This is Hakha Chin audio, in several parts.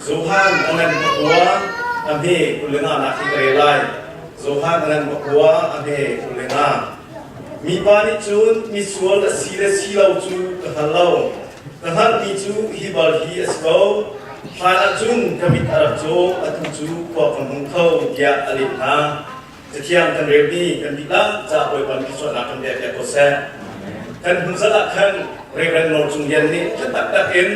Johan a ngan pakua a hme 25 nak hi ka rel lai. Johan a ngan pakua a hme 25. Mipa nih cun misual a si le si lo cu ka hngal lo. Ka hngalhmi cu hi bal hi a si ko. Hlan ah cun ka mit a rak caw, atu cu khua ka hmung kho, tiah a leh hna. Cathiang kan relmi kan dihlak ca Bawipa nih thluachuahnak kan pek piak ko seh. Kan hnu zal ah khan Reverend Nawl Cung Lian nih tha taktak in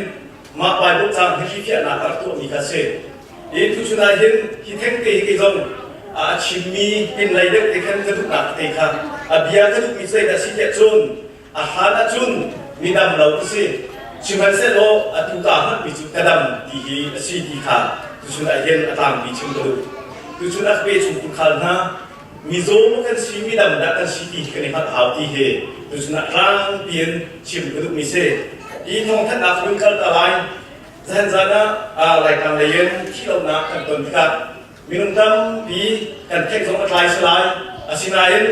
mah Bible caang hi hrifiahnak a rak tuahmi kha a si. Hi tuchun ah hin hi thengte hi kei zong a chimmi pinlei deuh te khan ka duhnak te kha a bia ka duhmi zeidah si tiah cun A hlan ahcun midam lo ka si. Sihmanhsehlaw atu kaa hngalhmi cu ka dam ti hi a si ti kha tuchun ah hin a tlangpi chim ka duh. Tuchun ah ka pe chung khal hna mizaw maw kan si midam dah kan si ti hi kan i hngalh hau ti hi tuchun ah tlangpi in chim ka duhmi si. Hi thawngthanhnak hun kal ta lai. Zahan zan ah Laitlang lei in thihlohnak kan ton tikah Minung tampi kan theih zong a tlai si lai. Asinain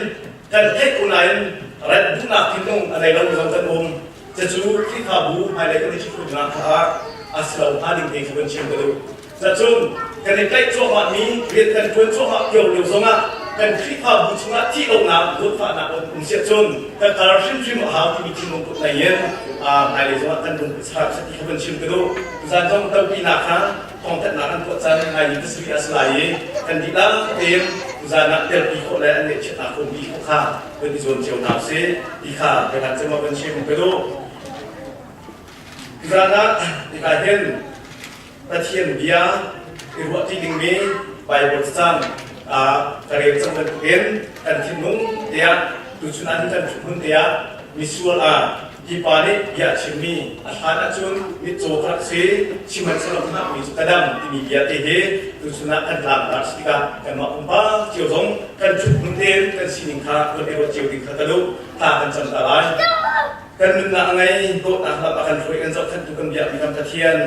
kan theih ko nain rat duhnak thinlung a nei lo zong kan um. Cucu Khrihfabu hmailei kan i ṭhithutnak caah a si lo hnga ding te kha kan chim ka duh. Cacun kan i tlaih cuahmahmi rian kan ṭuan cuahmah kio lio zongah kan Khrihfabu chungah thih lonak zawtfahnak um siah cun kan kar hrimhrim a hau timi thinlung put nei in hmailei zongah kan lungput saram seh ti kha kan chim ka duh. Tuzaan zong topinak kha thawngthanhnak an tuah caan ngai ni pasarih a si lai i kan dihlak tein tuzaan ah telpi khawh le an ngeihchiatnak umpi khawh kha kan i zuam cio hna usih ti kha biakam cem ah kan chim ka duh. Tuzaan ah hika hin Pathian bia i ruahṭi dingmi Bible cacang ka rel cang bantukin kan thinlung tiah tuchun ah hin kan hmun tiah misual ah Hi pa nih bia a chimmi a hlan ahcun mitcaw ka rak si, sihmanhsehlaw ka mi cu ka dam timi bia te hi tuchun ah kan tlangtar si tikah kanmah pumpak cio zong kan ṭhut hmun tein kan sining kha kan i ruat cio ding kha ka duh. Thla kan cam ta lai. Kan nunnak a ngei, dawtnak lam a kan hruai, kan zohkhenhtu kan biakmi kan Pathian,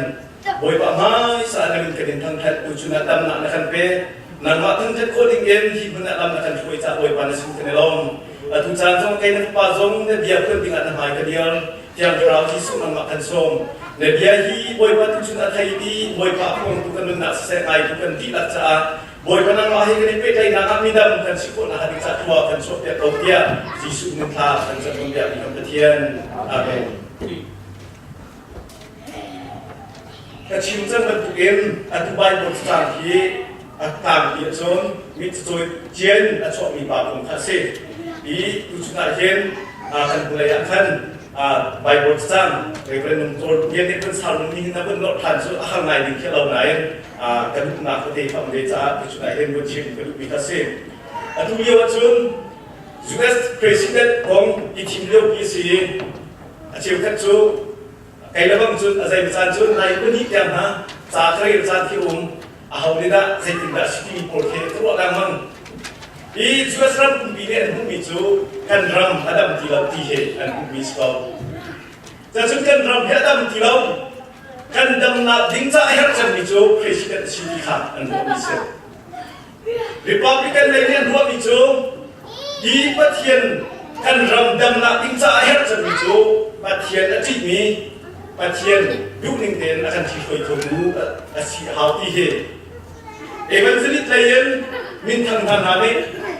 Bawipa hmaisa na min kan in thangṭhat, tuchun ah damnak na kan pek. Nangmah thangṭhat khawh ding in hi hmun ah lam na kan hruai caah Bawipa na sin kan i lawm. Atu caan zong kei na fapa zong na bia phuan dingah na hmai ka dir. Thiang Thlarau Jesuh nangmah kan sawm. Na bia hi Bawipa tuchun a thei i Bawipa a phuangtu kan nunnak siseh ngaitu kan dihlak caah Bawipa nangmah he kan i pehtlaihnak ah midam kan si khawhnak ding caah thua kan chuahpiak ko tiah Jesuh min thla kan cam piakmi kan Pathian. Amen. Ka chim cang bantukin atu Bible cacang hi a tangpi ahcun mit cacawi cian a chuahmi pa kong kha a si. I tuchun ah hin kan hnulei ah khan Bible cacang Reverend Nung Cawl Lian nih kan sarung ni hin a vun nolh ṭhan cu a har ngai ding khi a lo nain ka duhnak tete kha um ve caah tuchun ah hin vun chim ka duhmi kha a si. Atu lio ahcun US President kong i thim liopi a si i a cheukhat cu Kei le bang cun a zei caan cun nai pahnih tiang hna ca ka rel caan khi um aho nih dah zeitindah si timi pawl khi ka ruah lengmang. Hi US ram pumpi nih an hmuhmi cu kan ram a dam ti lo ti hi an hmuhmi si ko. Cacun kan ram hi a dam ti lo. Kan damnak ding ca a herh cemmi cu president a si ti kha an ruahmi si. Republican lei nih an ruahmi cu hi Pathian kan ram damnak ding caah a herh cemmi cu Pathian a ṭihmi Pathian duhning tein a kan ṭhihruai khotu a si a hau ti hi Evangelist lei in minthang hna hna nih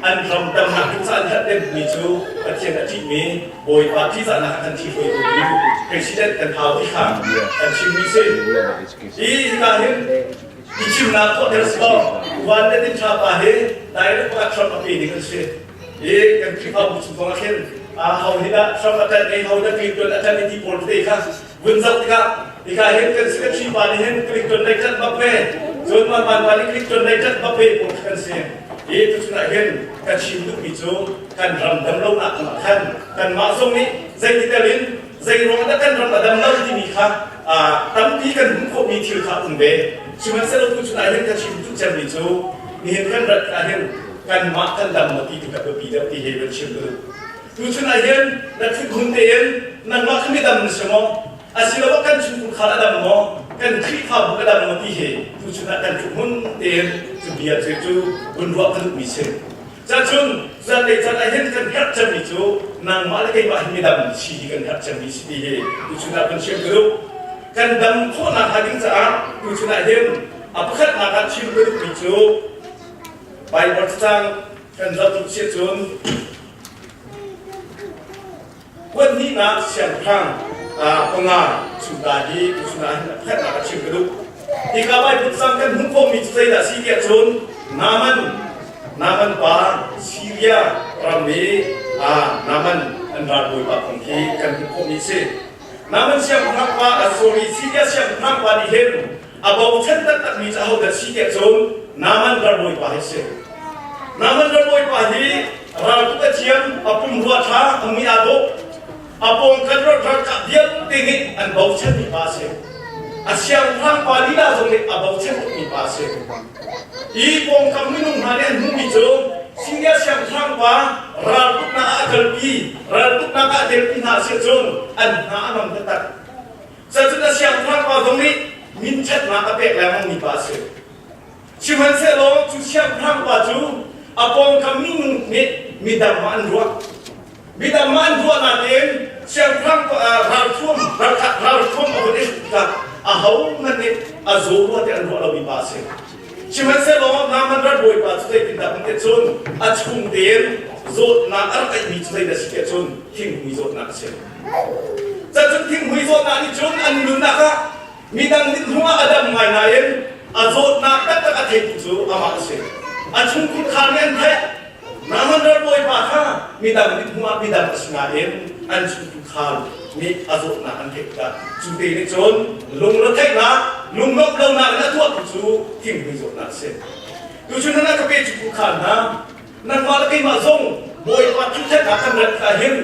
an ram damnak ding caah an herh deuhmi cu Pathian a ṭihmi Bawipa ṭihzahnak a kan ṭhihruai khotu President kan hau ti kha an chimmi si. Hi hika hin I chimnak tuahter si law van le tin ṭha pa hi direct pakhat Trump a pe ding an si. I kan Khrihfabu chung zong ah khin ho hi dah Trump a ṭanh i ho dah Clinton a ṭanh i ti pawl tete kha vun zoh tikah hika hin kan secretary pa nih hin Clinton lei ṭanh bak ve cun man man pa nih Clinton lei ṭanh bak ve pawl kha kan si. I tuchun ah hin ka chim duhmi cu kan ram damlonak kong ah khan kanmah zong nih zeiti tel in zei ruang dah kan ram a dam lo timi kha tampi kan hmuh khawhmi thil kha um ve. Sihmanhsehlaw tuchun ah hin ka chim duh cemmi cu nihin kan rat ah hin kanmah kan dam maw ti tu kha biapi deuh ti hi van chim ka duh. Tuchun ah hin na thut hmun tein nangmah kha midam na si maw? Asiloah kan chungkhar a dam maw? Kan Khrihfabu a dam maw ti hi tuchun ah kan thut hmun tein cu bia cu cu vun ruah ka duhmi si. Cacun zanlei caan ah hin kan herh cemmi cu nangmah le keimah hi midam si hi kan herh cemmi si ti hi tuchun ah kan chim ka duh. Kan dam khawhnak hnga ding caah tuchun ah hin a pakhatnak ah chim ka duhmi cu Bible cacang kan zoh tuk si cun Kuathnihnak siangpahrang panga chungta hi tuchun ah hin a pakhatnak ah chim ka duh. Hika Bible cang kan hmuh khawhmi cu zeidah a si tiah cun Naaman Naaman pa Syria ram i Naaman an ralbawi pa kong khi kan hmuh khawhmi a si. Naaman siangpahrang pa sorry Syria siangpahrang pa nih hin a bochan taktakmi cu ahodah si tiah cun Naaman ralbawi pa hi a si. Naaman ralbawi pa hi raltuk a thiam, a pumrua ṭha, a mui aa dawh, a pawngkam ralkap vialte nih an bochanmi pa a si. A siangpahrang pa lila zong nih a bochan tukmi pa a si. Hi pawngkam minung hna nih an hmuhmi cu Syria siangpahrang pa raltuknak ah a kalpi, raltuknak ah a telpi hna a si ahcun an hna a ngam taktak. Cun a siangpahrang pa zong nih minṭhatnak a pek lengmangmi pa a si. Sihmanhsehlaw cu siangpahrang pa cu a pawngkam minung nih midang ah an ruah. Midang ah an ruah nain siangpahrang ralthuam ralthuam a vun i hruk tikah ahohmanh nih a zaw rua tiah an ruah lomi pa a si. Sihmanhsehlaw Naaman ralbawipa cu zeitindah kan ti cun a chung tein zawtnak a rak ngeihmi cu zeidah a si tiah cun thinghmui zawtnak a si. Cun thinghmui zawtnak nih cun an nunnak ah midang nih hnu ah a dam ngai nain a zawtnak taktak a theitu cu amah a si. A chungkhar nih an theih. Naaman ralbawipa kha midang nih hnu ah midang a si nain an chungkhar nih a zawtnak an theih tikah cu te nih cun lungretheihnak, lunglawmh lonak in a tuahtu cu thinghmui zawtnak a si. Tuchun ah ka pe cu khar hna nangmah le keimah zong Bawipa thangṭhatnak kan rat tikah hin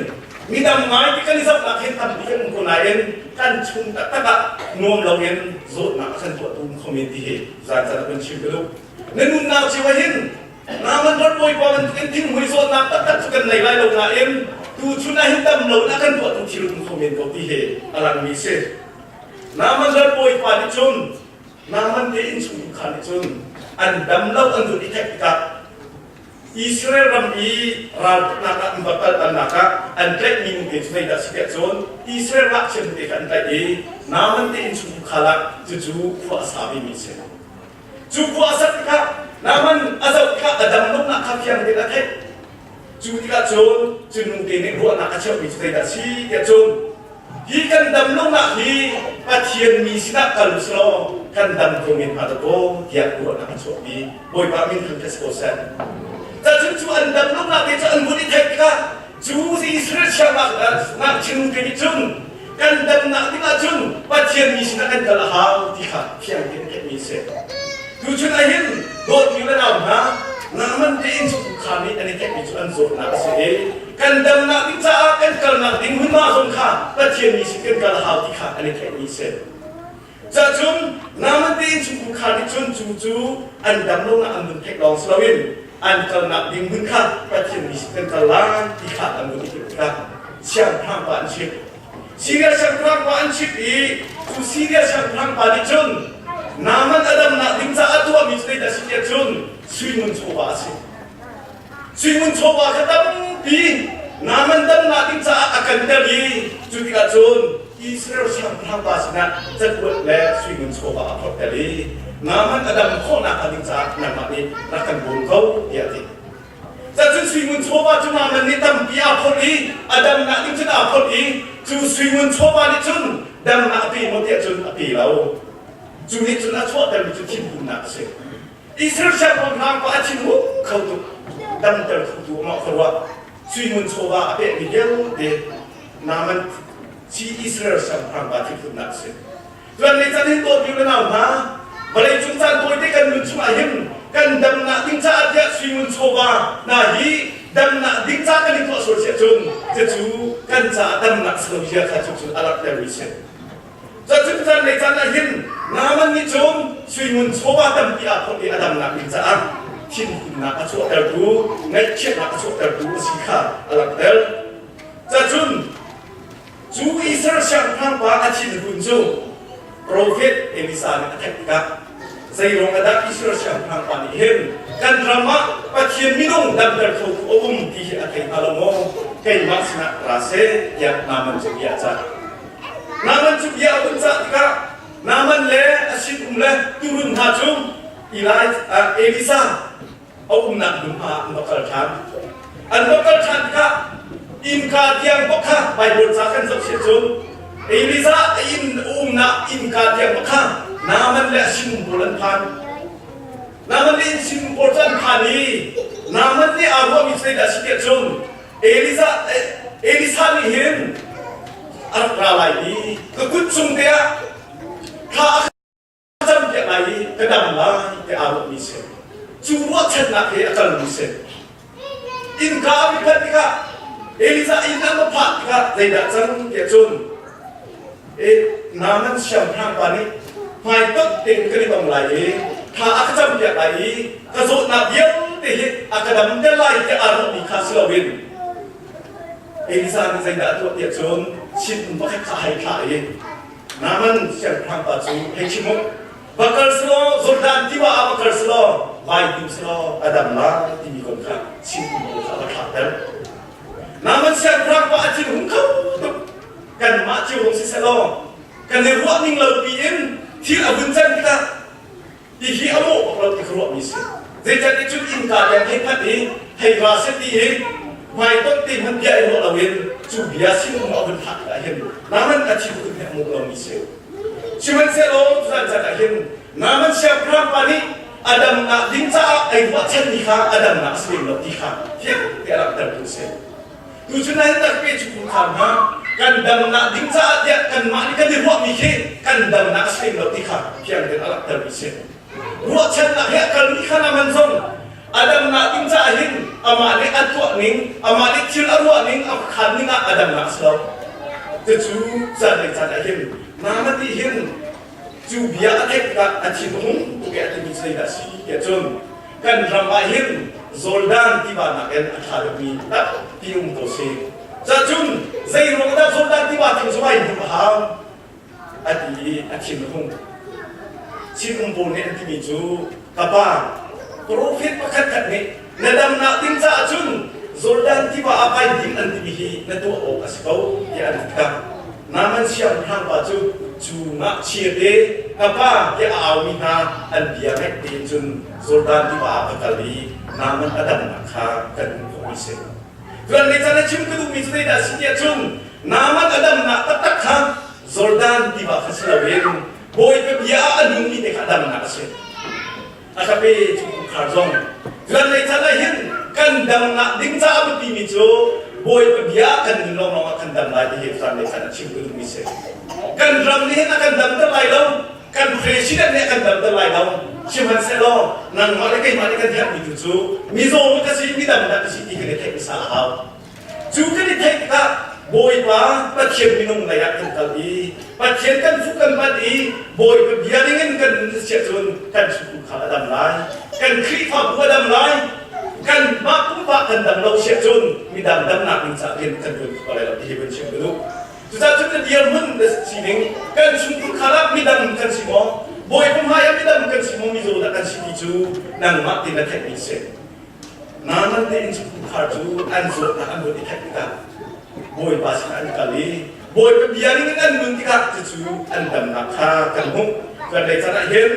midang ngai ti kan i zohnak hin tampi kan um ko nain kan chung taktak ah nuam loin zawtnak a kan tuahtu um kho men ti hi zan can ah kan chim ka duh. Na nunnak cio ah hin Naaman rat Bawipa bantukin thinghmui zawtnak taktak cu kan nei lai lo nain tuchun ah hin dam lo in a kan tuahtu thil um kho men ko ti hi a langmi a si. Naaman rat Bawipa nih cun Naaman te innchungkhar nih cun an dam lo an vun i theih tikah Israel ram i raltuknak ah an va kal annak ah an tlaihmi nu te cu zeidah si tiah cun Israel ngakchia nu te kha an tlaih i Naaman te innchungkhar ah cucu khua a sa vemi a si. Cu khua a sak tikah Naaman a zoh tikah a dam lonak kha fiang tein a theih. Cu tikah cun cu nu te nih ruahnak a cheuhmi cu zeidah a si tiah cun hi kan dam lonak hi Pathian mi sinah kal u selaw kan dam ko men hnga dakaw tiah ruahnak a chuahpi. Bawipa min thangṭhat si ko seh. Cun cu an dam lonak te cu an vun i theih tikah cu Israel siangnak ngakchia nu te nih cun kan damnak ding ahcun Pathian mi sinah kan kal a hau ti kha fiang tein a theihmi a si. Tuchun ah hin dawtmi le nau hna Naaman te innchungkhar nih an i theihmi cu an zawtnak a si i kan damnak ding caah kan kalnak ding hmunhma zong kha Pathian mi sin kan kal a hau ti kha an i theihmi a si. Cacun Naaman te innchungkhar nih cun cu cu an dam lonak an vun theih lawng si loin an kalnak ding hmun kha Pathian mi sin kan kal lai ti kha an vun i timh tikah siangpahrang pa an chimh. Syria siangpahrang pa an chimh i cu Syria siangpahrang pa nih cun Naaman a damnak ding caah a tuahmi cu zeidah a si tiah cun sui ngun chawva a si. Sui ngun chawva kha tampi Naaman damnak ding caah a kanter i cu tikah cun Israel siangpahrang pa sinah cakuat le sui ngun chawva a phorhter i Naaman a dam khawhnak hnga ding caah nangmah nih rak kan bawm ko tiah a ti. Cun sui ngun chawva cu Naaman nih tampi aa phorh i a damnak ding cun aa phorh i cu sui ngun chawva nih cun damnak a pe maw tiah cun a pe lo. Cu nih cun a chuahtermi cu thinhunnak a si. Israel siangpahrang pa a thinhung kho tuk. Damter khotu amah kha ruah. Sui ngun chawva a pekmi vialte Naaman si Israel siangpahrang pa thinhunnak a si. Tuan lei can hin dawtmi le nau hna, vawleicung caan tawite kan nun chungah hin kan damnak ding caah tiah suingun chawva hna hi damnak ding ca kan i tuah sual si ahcun cucu kan caah damnak si lo zia kha cucu a langhtermi si. Cun caan lei caan ah hin Naaman nih cun suingun chawva tampi aa phorh i a damnak ding caah thinhunnak a chuahtertu, ngaihchiatnak a chuahtertu a si kha a langhter. Cun Cu Israel siangpahrang pa a thinhun cu profet Elisa nih a theih tikah zeiruang ah dah Israel siangpahrang pa nih hin kan ram ah Pathian minung damter khotu a um ti hi a thei hnga lo maw? Keimah sinah ra seh tiah Naaman cu bia a cah. Naaman cu bia a vun cah tikah Naaman le a sinum le tuurun hna cu Eli, Elisa a umnak hmunhma ah an va kal ṭhan. An va kal ṭhan tikah innka tiang bak kha Baibal ca kan zoh siah cun Elijah a inn a umnak innka tiang bak kha Naaman le a sinum pawl an phan. Naaman le inn sinum pawl cu an phan i Naaman nih aa ruahmi cu zeidah a si tiah cun Elijah Elisa nih hin a rak ra lai i ka kut cung te ah thla a campiak lai i ka dam lai tiah aa ruahmi si. Cu ruahchannak he a kalmi si. Innka a vi phanh tikah Elijah inn an va phak tikah zeidah cang tiah cun e Naaman siangpahrang pa nih hmaitonh tein kan i tong lai i thla a ka campiak lai i ka zawtnak vialte hi a ka damter lai tiah aa ruahmi kha si loin Elijah nih zeidah a tuah tiah cun sinum pakhat kha a hei thlah i Naaman siangpahrang pa cu hei chim u, va kal selaw Jordan tiva ah va kal selaw vai tim selaw a dam lai timi kong kha chim pawl kha va thlahter. Naaman siangpahrang pa a thin hung kho tuk. Kanmah cio hung si selaw kan i ruah ning lo piin thil a vun can tikah Hihi a mawh bak lo ti ka ruahmi si. Zeicahtiah cun innka tiang hei phanh i hei ra seh ti i hmaitonh te hmanh bia i ruah loin cu bia sinum a vun thlah tikah hin Naaman a thinhun he a mawh lomi si. Sihmanhsehlaw tuzan caan ah hin Naaman siangpahrang pa nih a damnak ding caah ai ruahchanmi kha a damnak a si lem lo ti kha fiang te a langhtertu a si. Tuchun ah hin tak pe cu phungkhar hna kan damnak ding caah tiah kanmah nih kan i ruahmi khi kan damnak a si lem lo ti kha fiang tein a langhtermi si. Ruahchannak he a kalmi kha naman zong a damnak ding caah hin amah nih a tuah ning, amah nih thil a ruah ning, a khan ning ah a damnak a si lo. Cucu caan le caan ah hin Naaman nih hin cu bia a theih tikah a thin a hung tuk i a timi cu zeidah a si tiah cun kan ram ah hin Jordan tiva nakin a ṭha deuhmi tampi um ko si. Cacun zei ruang dah Jordan tiva thing cu vai hmuh a hau? A ti i a thin a hung. Chin um pawl nih an timi cu ka pa profet pakhat khat nih na damnak ding caah cun Jordan tiva ah vai ding an timi hi na tuah awk a si ko tiah an ti tikah Naaman siangpahrang pa cu cu ngakchia te ka pa tiah a aumi hna an bia ngaih tein cun Jordan tiva ah ka kal i Naaman a damnak kha kan hmuh khawhmi si. Tuan le caan a chim ka duhmi cu zeidah a si tiah cun Naaman a damnak taktak kha Jordan tiva kha si loin Bawipa bia ah a nungmi te kha a damnak a si. A ka pe chungkhar zong tuan lei chan ah hin kan damnak ding caah biapi mi cu Bawipa bia kan nun lawnglawng ah kan dam lai ti hi tuan lei chan ah chim ka duhmi si. Kan ram nih hin a kan damter lai lo, kan president nih a kan damter lai lo. Sihmanhsehlaw nangmah le keimah nih kan herhmi tu cu mizaw ka si, midam dah ka si ti kan i theih hmasa a hau. Cu kan i theih tikah Bawipa Pathian minung lei ah kan kal i Pathian kan fuh kan bat i Bawipa bia ningin kan nun siah cun kan chungkhar a dam lai, kan Khrihfabu a dam lai, kan mah pumpak kan dam lo siah cun midang damnak ding caah rian kan ṭuan kho lai lo ti hi vun chim ka duh. Cucaah cun na dirhmun na sining kan chungkhar ah midang kan si maw, Bawipa hmai ah midang kan si maw, mizaw dah kan si ti cu nangmah tein na theihmi a si. Naaman te innchungkhar cu an zawtnak an vun i theih tikah Bawipa sinah an kal i Bawipa bia ning in an nun tikah cucu an damnak kha kan hmuh. Kan lei caan ah hin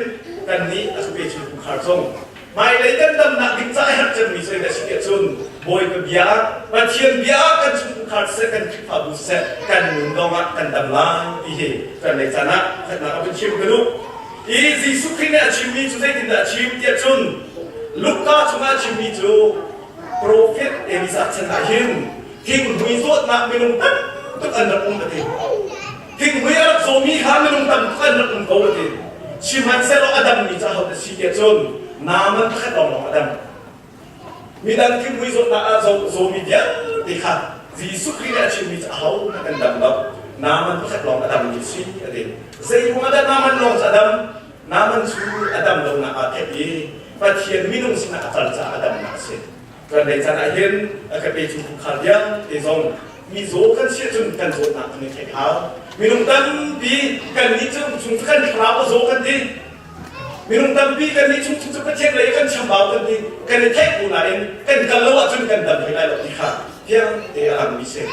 kannih a pe chungkhar zong hmailei kan damnak ding caah herh cemmi cu a si tiah cun Bawipa bia ah Pathian bia ah kan chungkhar siseh kan Khrihfabu siseh kan nun lawng ah kan dam lai ti hi kan lei caan ah khatnak a vun chim ka duh. I Jesuh Khrih nih a chimmi cu zeitindah a chim tiah cun Luka chungah a chimmi cu profet Elijah chan ah hin thinghmui zawtnak minung tam tuk an rak um a ti. Thinghmui a rak zawmi kha minung tam tuk an rak um ko a ti. Sihmanhsehlaw a dammi cu ahodah a si tiah cun Naaman pakhat lawnglawng a dam. Midang thinghmui zawtnak ah zawmi vialte kha Jesuh Khrih nih a chimmi cu ahohmanh kan dam lo. Naaman pakhat lawng a dammi a si a ti. Zei ruangah dah Naaman lawng cu a dam? Naaman cu a dam lonak aa theih i Pathian minung sinah a kal caah a damnak a si. Kan lei caan ah hin a ka petu khar vialte zong mizaw kan si ahcun kan zawtnak kan i theih hau. Minung tampi kannih cu chung cu kan thlarau a zaw kan ti. Minung tampi kan nih chung cu Pathian lei kan chambau kan ti kan i theih bu nain kan kal lo ahcun kan dam hlei lai lo ti kha fiang te a langmi si.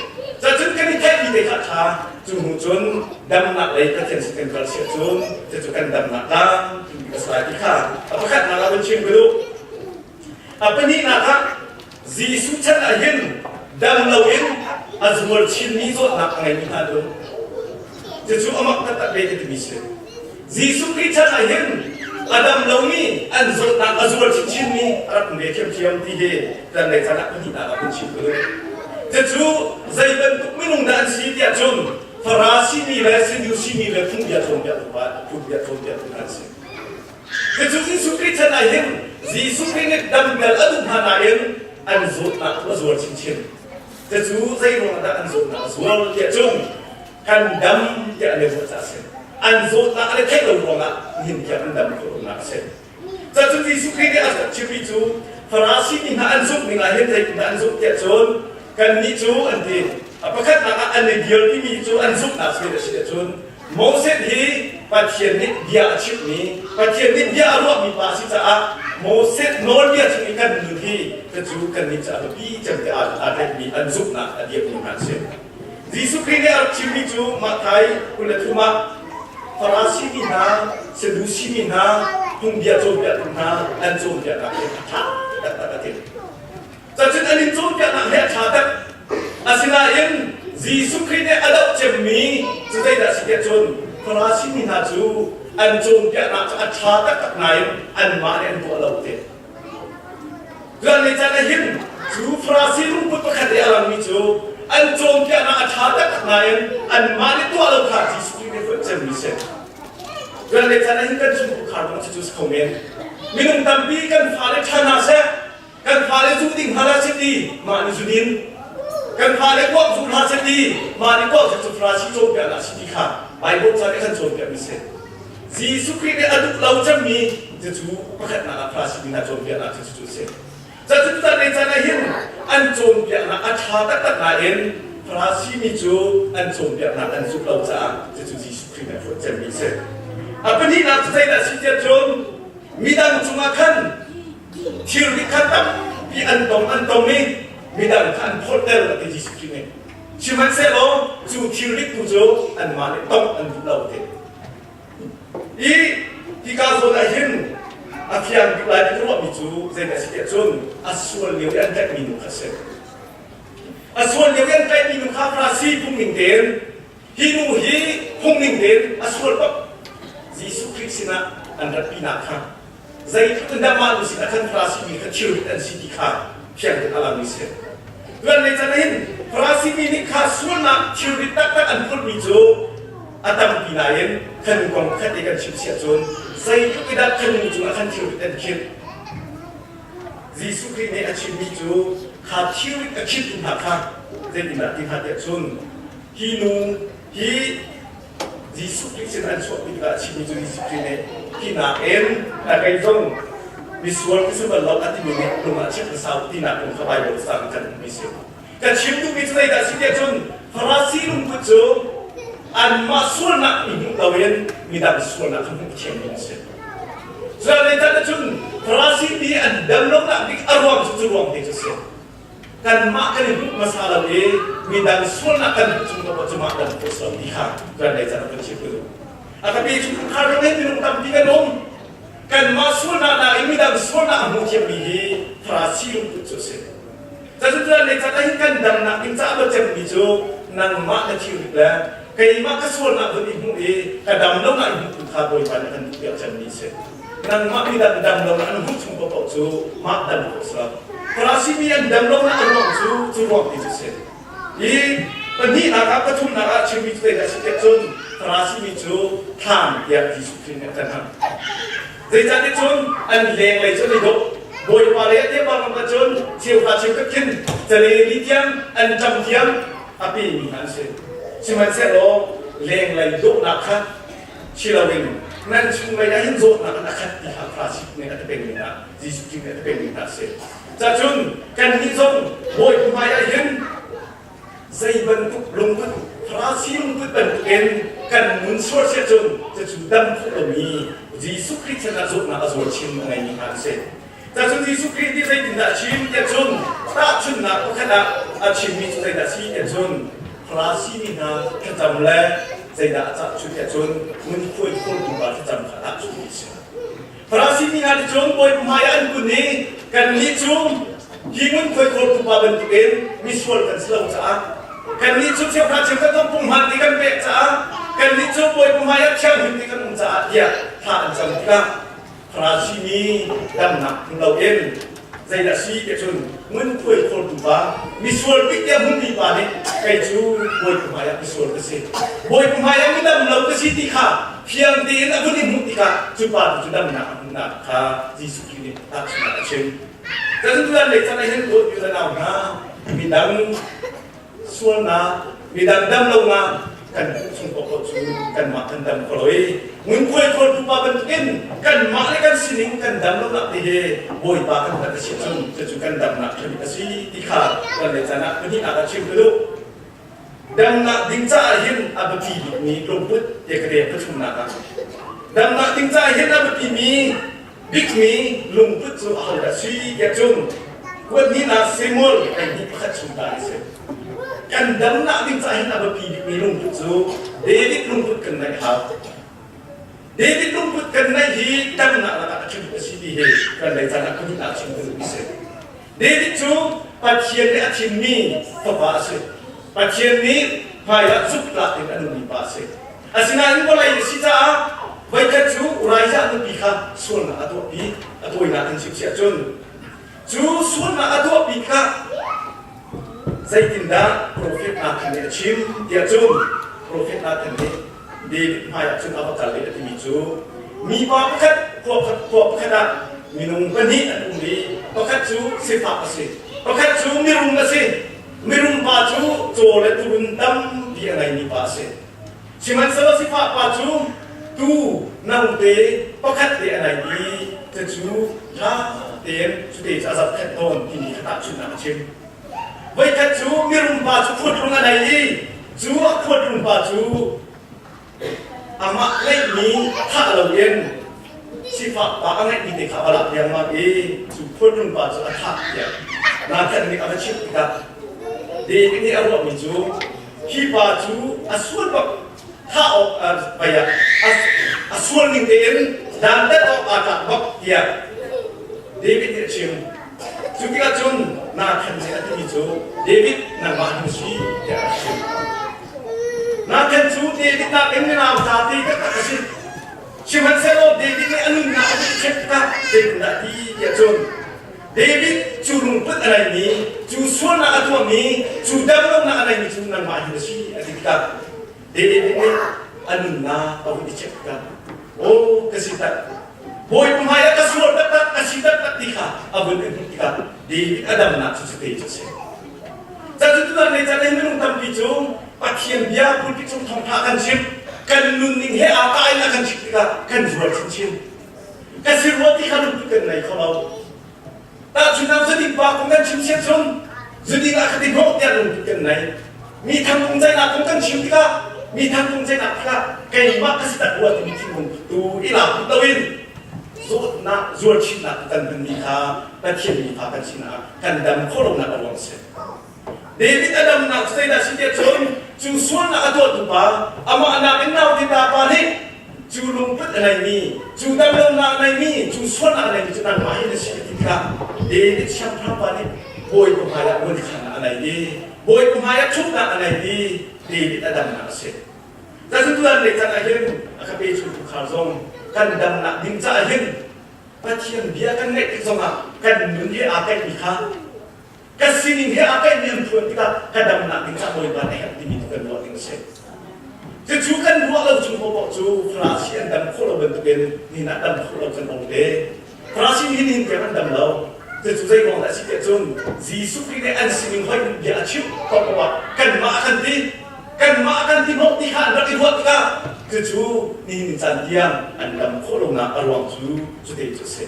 Cacun kan i theihmi te kha ṭha. Cu hnu cun damnak lei Pathian sin kan kal siah cun cucu kan damnak tlang timi ka sai ti kha a pakhatnak ah vun chim ka duh. A pahnihnak ah Jesuh chan ah hin dam loin a zual chinmi zawtnak a ngeimi hna dun. Cucu amak taktak ve ka timi si. Jesuh Khrih chan ah hin a dam lomi an zawtnak a zual chinchinmi a rak um ve ṭhiamṭhiam ti hi kan lei chan ah pahnihnak ah vun chim ka duh. Cucu zei bantuk minung dah an si tiah cun Farasi mi le Sadusi mi le phungbia cawnpiaktu pa phungbia cawnpiaktu hna an si. Cucu Jesuh Khrih chan ah hin Jesuh Khrih nih damter a duh hna nain an zawtnak cu a zual chinchin. Cucu zei ruangah dah an zawtnak a zual tiah cun kan dam tiah an i ruah caah a si. An zawtnak an i theih lo ruangah nihin tiang an dam khawh lonak a si. Cacun Jesuh Khrih nih a rak chimmi cu Farasi mi hna an zumh ning ah hin zeitindah an zumh tiah cun kannih cu an ti. A pakhatnak ah an i dirpimi cu an zumhnak si a si ahcun Moses hi Pathian nih bia a chimhmi, Pathian nih bia a ruahmi pa a si caah Moses nawlbia chung i kan nun hi cucu kannih cu a biapi cem te aa tlaihmi an zumhnak a dirmi hna an si. Jesuh Khrih nih a rak chimmi cu Matthai 23 ah Farasi mi hna, Sadusi mi hna, phungbia cawnpiaktu hna an cawnpiaknak hi a ṭha taktak a ti. Cacun an in cawnpiaknak he a ṭha tak. Asinain Jesuh Khrih nih a doh cemmi cu zeidah a si tiah cun Farasi mi hna cu an cawnpiaknak cu a ṭha taktak nain anmah nih an tuah lo ti. Tuan lei caan ah hin cu Farasi lungput pakhat i a langmi cu an cawnpiaknak a ṭha taktak nain anmah nih tuah lo kha Jesuh Khrih nih huat cemmi si. Tuan lei caan ah hin kan chungkhar zong cucu si kho men. Minung tampi kan fale ṭha hna seh, kan fale zu ding hna hlah seh ti mah nih zu din. Kan fale kuak zu hlah seh ti mah nih kuak zu cu Farasi cawnpiaknak a si ti kha Bible ca nih a kan cawnpiakmi si. Jesuh Khrih nih a duh lo cemmi cucu pakhatnak ah Farasi mi hna cawnpiaknak cu cucu a si. Cucu caan le caan ah hin an cawnpiaknak a ṭha taktak nain Farasi mi cu an cawnpiaknak an zumh lo caah cucu Jesuh Khrih nih a fuat cemmi a si. A pahnihnak cu zeidah a si tiah cun midang cungah khan thilri kha tampi an tong an tong i midang kha an phorhter a ti Jesuh Khrih nih. Sihmanhsehlaw cu thilrit tu cu anmah nih tongh an duh lo ti. I hika zawn ah hin a fiang bik lai ti ka ruahmi cu zeidah a si tiah cun a sual lio i an tlaihmi nu kha a si. A sual lio i an tlaihmi nu kha Farasi phungning tein hi nu hi phungning tein a sual bak Jesuh Khrih sinah an ratpinak kha zeitluk in dah mah nu sinah khan Farasi mi kha thilrit an si ti kha fiang tein a langmi si. Tuan lei can hin Farasi mi nih kha sualnak thilrit taktak an phurhmi cu a tampi nain kan kong khat i kan chim siah cun zeitluk i dah kan nu cungah khan thilrit an khinh. Jesuh Khrih nih a chimmi cu kha thilrit a khinhtu hna kha zeitindah ti hna tiah cun hi nu hi Jesuh Khrih sin an chuahpi tikah a chimmi cu Jesuh Khrih nih hi nakin a kei zong misual ka si bal lo a timi nih lung ah chiah hmasa u tinak kong kha Baibal cang kan hmuhmi si. Ka chim duhmi cu zeidah a si tiah cun Farasi lungput cu anmah sualnak i hmuh loin midang sualnak kha hmuh thiammi an si. Cuan cun Farasi mi an dam lonak bik a ruang cu cu ruang te cu a si. Kanmah kan i hmuh hmasa lo i midang sualnak kan hmuh chung lo cu mah dam khawh sual ti kha kan lei can kan chim ka duh. A ka pi chungkhar ram hin minung tampi kan um. Kanmah sualnak nakin midang sualnak a hmu thiammi hi Farasi lungput cu a si. Cuticun lei can ah hin kan damnak ding caah va cemmi cu nangmah na thilrit le keimah ka sualnak vun i hmuh i ka dam lonak i hmuhtu kha Bawipa nih a kan duhpiak cemmi a si. Nangmah midang dam lonak an hmuh chung paohpaoh cu mah dam khawh si lo. Farasi mi an dam lonak a ruang cu cu ruang ti cu a si. Hi pahnihnak ah pathumnak ah chimmi cu zeidah a si tiah cun Farasi mi cu thlan tiah Jesuh Khrih nih a kan hal. Zeicahtiah cun an lenglei cu an i dawh. Bawipa lei a tiah bang ahcun cheuhra cheukhat khin caleli tiang an ṭam tiang a pemi hna an si. Sihmanhsehlaw lenglei dawhnak kha si loin nan chunglei ah hin zawtnak in a khat ti kha Farasi nih a ti pengmi hna, Jesuh Khrih nih a ti pengmi hna a si. Cacun kannih zong Bawipa hmai ah hin zei bantuk lungput Farasi lungput bantukin kan nun sual siah cun cucu dam khawh lomi Jesuh Khrih chan ah zawtnak a zual chin a ngeimi hna an si. Cacun Jesuh Khrih nih zeitindah a chim tiah cun tahchunhnak pakhat ah a chimmi cu zeidah a si tiah cun. Farasi mi hna thlacam le zeidah a cah cu tiah cun ngunkhuai khawltu pa thlacam kha tahchunhmi a si. Farasi mi hna nih cun Bawipa hmaiah an kun i kannih cu hi ngunkhuai khawltu pa bantukin misual kan si lo caah kannih cu cheuhra cheukhat zong punghman ti kan pek caah kannih cu Bawipa hmaiah thianghlim ti kan um caah tiah thla an cam tikah Farasi mi damnak hmu loin zeidah si ti cun ngunkhuai khawltu pa misual bik tiah hmunmi pa nih kei cu Bawipa hmaiah misual ka si Bawipa hmaiah midam lo ka si ti kha fiang tein a vun i hmuh tikah cu pa tu cu damnak a hmuhnak kha Jesuh Khrih nih tahchunhnak a chim. Cun tuan lei can ah hin dawt u le nau hna midang sualnak midang dam lonak kan hmuh chung paohpaoh cu kanmah kan dam kho lo i ngunkhuai khawltu pa bantukin kanmah le kan sining kan dam lonak te hi Bawipa kan hngalh a si cun cucu kan damnak ṭhabik a si ti kha kan lei caan ah pahnihnak ah chim ka duh. Damnak ding caah hin a biapi bikmi lungput te ka rel pathumnak ah damnak ding caah hin a biapimi bikmi lungput cu ahodah si tiah cun kuathnihnak Samuel hleihnih pakhat chung ta a si. Kan damnak ding caah hin a biapi bikmi lungput cu David lungput kan ngeih hau. David lungput kan ngeih hi damnak lakah a ṭhabik a si ti hi kan lei caan ah pahnihnak chim ka duh a si. David cu Pathian nih a thimmi fapa a si. Pathian nih hmaiah zuktlak in a nungmi pa a si. Asinain vawlei a si caah voikhat cu Uriah nupi kha sualnak a tuahpi, a tawinak in chim cun cu sualnak a tuahpi kha zeitindah profet Nathan nih a chim tiah cun profet Nathan nih David hmaiah cun a va kal i a timi cu mipa pakhat khua khua pakhat ah minung pahnih an um i pakhat cu sifak a si pakhat cu mirum a si Mirum pa cu caw le turun tampi a ngeimi pa a si. Sihmanhsehlaw sifah pa cu tuu note pakhat te a ngei i cucu ṭha tein cute cu a zohkhenh tawn timi kha tahchunhnak a chim. Voikhat cu mirum pa cu khuatlung a nei i cu a khuatlung pa cu Amah ngeihmi thah loin sifak pa a ngeihmi te kha a va lak riangmang i cu khualtlung pa cu a thah tiah Nathan nih a va chimh tikah David nih a ruahmi cu hi pa cu a sual bak thah awk pei ah a sual ning tein dantat awk aa tlak bak tiah David nih a chim. Cu tikah cun Nathan nih a timi cu David nangmah na si tiah a chim. Nathan cu David nakin mirang zate taktak a si. Sihmanhsehlaw David nih a nunnak a vun check tikah zeitindah a ti tiah cun David cu lungput a neimi, cu sualnak a tuahmi, cu damlonak a neimi cu nangmah hi na si a ti tikah David nih a nunnak a vun i check tikah aw ka si tak Bawipa hmaiah ka sual taktak ka si taktak ti kha a vun i hmuh tikah David a damnak cu cite cu a si. Catuan lei can in minung tampi cu Pathian bia pulpit cung thawngṭha kan chim, kan nunning he aa tlai in a kan chimh tikah kan zual chinchin. Ka si rua ti kha lungput kan ngei kho lo. Tahchunhnak zuding pa kong kan chim sian cun zuding ah ka ti hnawh tiah lungput kan ngei. Mi thang kong ceihnak kong kan chim tikah mi thang kong ceihnak tikah keimah ka si tak rua timi thinlung tu i lak loin zawtnak zualchinnak kan hmanmi kha Pathian mifa kan sinak kan dam khawh lonak a ruang a si. David a damnak cu zeidah a si tiah cun cu sualnak a tuahtu pa amah nakin naute ta pa nih cu lungput a neimi cu damlonak a neimi cu sualnak a neimi cu nangmah hi na si a ti tikah David siangpahrang pa nih Bawipa hmaiah ngunkhannak a nei i Bawipa hmaiah ṭhutnak a nei i David a damnak a si. Cun lei can ah hin a ka pe chung tukhar zong kan damnak ding caah hin Pathian bia kan ngaih tik zongah kan nun he aa kaihmi kha kan sining he aa kaihmi an phuan tikah ka damnak ding caah Bawipa nih a herh timi tu kan ruah ding a si. Cucu kan ruah lo chung paohpaoh cu Farasi an dam khawh lo bantukin nihin ah dam khawh lo kan um te. Farasi nih nihin tiang an dam lo. Cucu zei ruang dah a si tiah cun Jesuh Khrih nih an sining hoih in bia a chimh paohpaoh ah kanmah a kan ti. Kanmah a kan ti hnawh ti kha an rak i ruah tikah cucu nihin caan tiang an dam khawh lonak a ruang cu cute cu a si.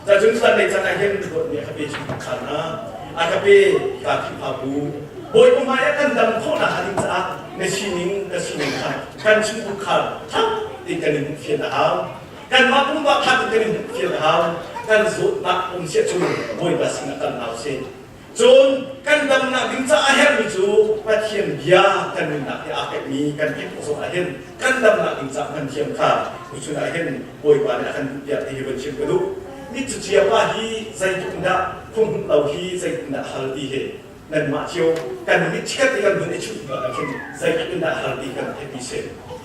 Cun thlan caan ah hin dawtmi a ka pe chung kha hna a ka pe ka Khrihfabu Bawipa hmai ah kan dam khawhnak hnga ding caah na sining ka sining kha kan chungkhar thap tein kan i hmuhfian a hau. Kanmah pumpak kha kan i hmuhfian a hau. Kan zawtnak um siah cun Bawipa sinah kan hau si. Cun kan damnak ding caah a herhmi cu Pathian bia kan nunnak he aa kaihmi kan theih khawh zong ahhin kan damnak ding caah hman thiam kha tuchun ahhin Bawipa nih a kan duhpiak ti hi van chim ka duh. Mit cu cia pa hi zeitluk in dah khuahmuh lo hi zeitin dah hal ti hi nanmah cio kan mit chikkhat te kan vun i chuh hnu ah khin zeitluk in dah har ti kan theih ti si.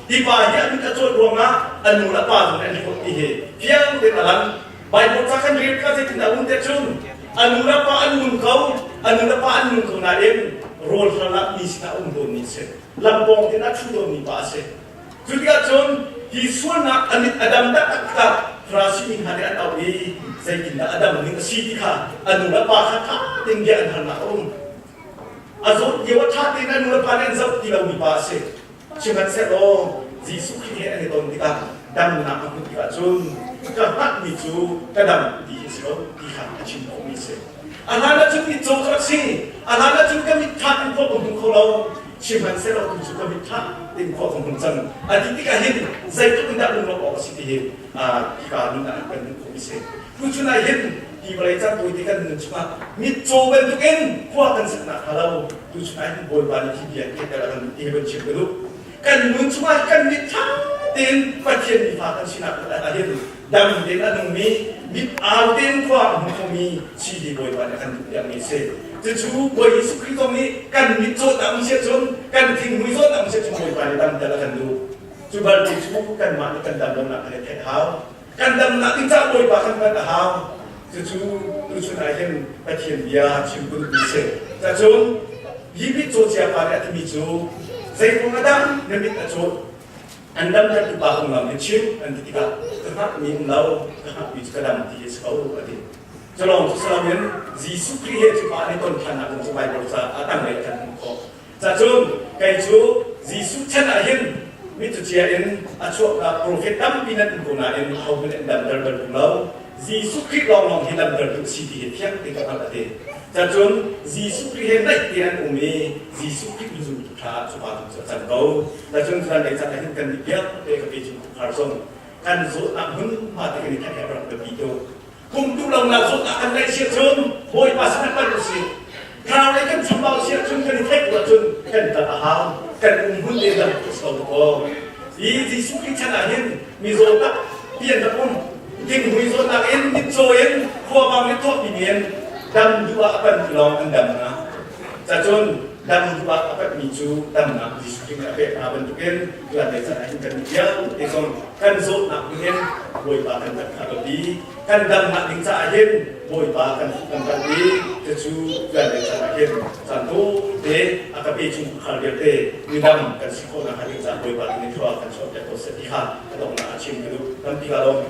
Hi pa hi a mit a cawt ruangah a nu le a pa zong nih an hlawt ti hi fiang tein a lang. Bible ca kan rel tikah zeitin dah um te cun a nu le pa an nung ko, a nu le pa an nung ko nain rawl hral ah mi sinah um tawnmi a si. Lampawng tein a ṭhu tawnmi pa a si. Cu tikah cun hi sualnak a mit a dam taktak tikah Farasi mi hna nih an auh i zeitindah a dam ning a si ti kha a nu le pa kha ṭha tein bia an halnak a um. A zawt lio ah ṭha tein a nu le pa nih an zoh ti lomi pa a si. Sihmanhsehlaw Jesuh Khrih he an i ton tikah damnak a hmuh tikah cun ka hngalhmi cu ka dam ti hi a si lo ti kha a chim khawhmi a si. A hlan ah cun mitcaw ka rak si. A hlan ah cun ka mit ṭha in khua ka hmu kho lo. Sihmanhsehlaw tu cu ka mit ṭha tein khua ka hmu cang. A ti tikah hin zeitluk in dah lunglawmh awk a si ti hi hika nun ah kan hmuh khawhmi a si. Tuchun ah hin hi vawlei cang tawi te kan nun chungah mitcaw bantukin khua kan saknak hnga lo tuchun ah hin Bawipa nih hi bia theihter a kan duh ti hi van chim ka duh. Kan nun chungah kan mit ṭha tein Pathian mifa kan sinak ah hin dam tein a nungmi mit au tein khua a hmu khomi si hi Bawipa nih a kan duh piakmi a si. Cucu Bawi Jesuh Khrih zong nih kan mit zawtnak um siah cun kan thinghmui zawtnak um siah cun Bawipa nih damter a kan duh. Cu balte cu kanmah nih kan dam lonak kan i theih hau. Kan damnak ding caah Bawipa kan hngalh a hau. Cucu tuchun ah hin Pathian bia chim ka duhmi a si. Cacun hi mit caw cia pa nih a timi cu zeiruang ah dah na mit a cawt? An damtertu pa konglam in chim an ti tikah ka hngalhmi um lo, ka hngalhmi cu ka dam ti hi a si ko a ti. Culawng cu si loin Jesuh Khrih he cu pa an i ton ṭhannak kong cu Baibal ca a tanglei ah kan hmuh khawh. Cacun kei cu Jesuh chan ah hin mitcucia in a chuaknak profet tampi nan um ko nain ahohmanh an damter bal tung lo. Jesuh Khrih lawnglawng hi damtertu a si ti hi fiang tein ka hngalh a ti. Cacun Jesuh Khrih he naih tein an um i Jesuh Khrih zultu ṭha ah cu pa tu cu a cang ko. Cacun tuan lei caan ah hin kan nih vialte ka pe chung khar zong kan zawtnak hmunhma te kan i theih he rak biapi tuk. Kum duh lonak zawtnak kan ngaih si ahcun Bawipa sinah panh usih. Thlarau lei kan chambau si ahcun kan i theih ko ahcun kan kal a hau. Kan um hmun te dam tuk so ko. Hi Jesuh Khrih chan ah hin mizaw tak pian rak um. Thinghmui zawtnak in mitcaw in khuavang le thawhpi in dam duh ah a panh lawng an dam hna. Cacun dam duh ah a panhmi cu damnak Jesuh Khrih nih a pek hna bantukin tuan lei caan ah hin kan vialte zong kan zawtnak dingin Bawipa kan panh kha biapi. Kan damnak ding caah hin Bawipa kan kan panh i cucu tuan lei caan ah hin caan te a ka pe chung khar vialte midang kan si khawhnak hnga ding caah Bawipa tu nih thluak kan chuahpiak ko seh ti kha ka donghnak ah chim ka duh. Tampi ka lawm.